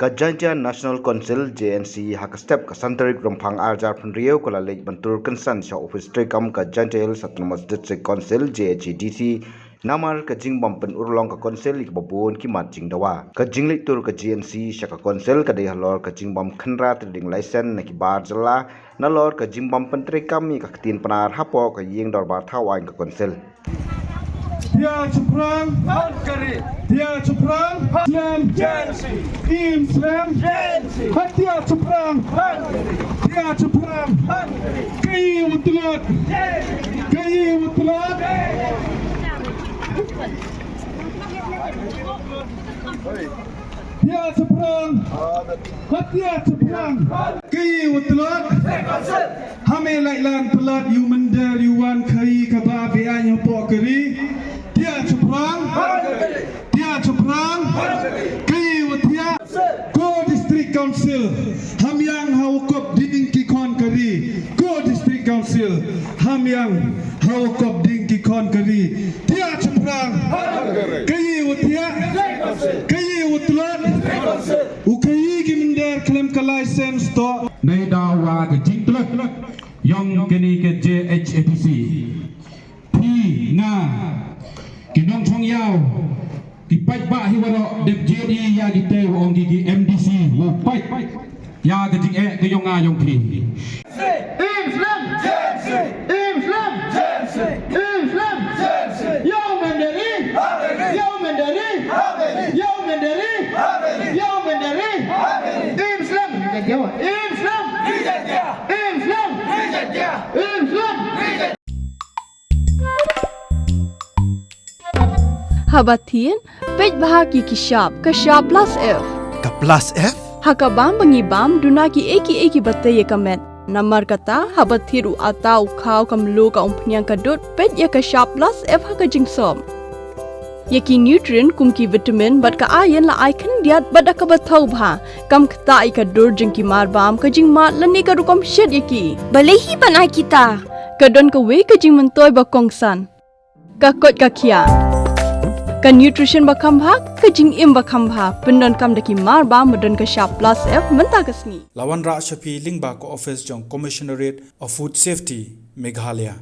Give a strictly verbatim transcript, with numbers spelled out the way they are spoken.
Ka Jaintia National Council, J N C, ha ka step ka san tarik Rymphang ar hajar phew hynriew ka la leit ban tur kynsan sha ophis treikam ka Jaintia Hills Autonomous District Council, J H A D C, namar ka jingbym pynurlong ka Council ïa kiba bun ki mat jingdawa. Ka jingleit tur ka J N C sha ka Council ka dei halor ka jingbym khynra trading license na ki bar jylla, nalor ka jingbym pyntreikam ïa ka ktien Pnar hapoh ka ïing dorbar thaw aiñ ka Council. Tia Chaphrang. Tia Chaphrang. Slam. Im Slam. Ha Tia Chaphrang. Tia Chaphrang. Kaei u tlot. Kaei u tlot. Tia Chaphrang. Ha Tia Chaphrang. Kaei u tlot. Ha me lait lan palat ïa u mynder ïa u wan khaïi kaba beaiñ hapoh ka ri. Tia Chaphrang. Tia Chaphrang. Kaei u thiah. Ko District Council. Ham ïang ha u kop ding ki khon ka ri. Ko District Council. Ham ïang ha u kop ding ki khon ka ri. Tia Chaphrang. Kaei u thiah. Kaei u tlot. U khaïi ki mynder khlem ka license to. Nai daw wa ka jingtlot ïong kane ka J H A D C. Phi nga ki nongchong ïaw ki paidbah hi waroh dep jied ïa ki te ong ki ki M D C u pait ïa ka jingeh ka ïong nga ïong phi. Im Slam. Im Slam. Im Slam. Ïa u mynder ri. Ïa u mynder ri. Ïa u mynder ri. Ïa u mynder ri. Im Slam. Im Slam. Im Slam. Im Slam. Haba thied, peit bha ki ki shap, ka shap plus F. Ka plus F? Ha ka bam ba ngi bam, duna ki ei ki ei kiba tei ïa ka met. Namar kata, haba thied u atta u khaw ka mluh ka umphniang ka dud, peit ïa ka shap plus F ha ka jingsop. Ïa ki nutrient kum ki vitamin bad ka iron la ai khyndiat bad da kaba thaw bha. Kam ktah ïa ka dur jong ki mar bam, ka jingmad lane ka rukom shet ïa ki. Balei hi ban ai kita? Ka don kawei ka jingmyntoi ba kongsan. Ka koit ka khiah. Ka nutrition ba kham bha, ka jingim ba kham bha. Pyndonkam da ki mar bam ba don ka shap plus F mynta ka sngi. La wanrah sha phi lyngba ka office jong Commissionerate of Food Safety, Meghalaya.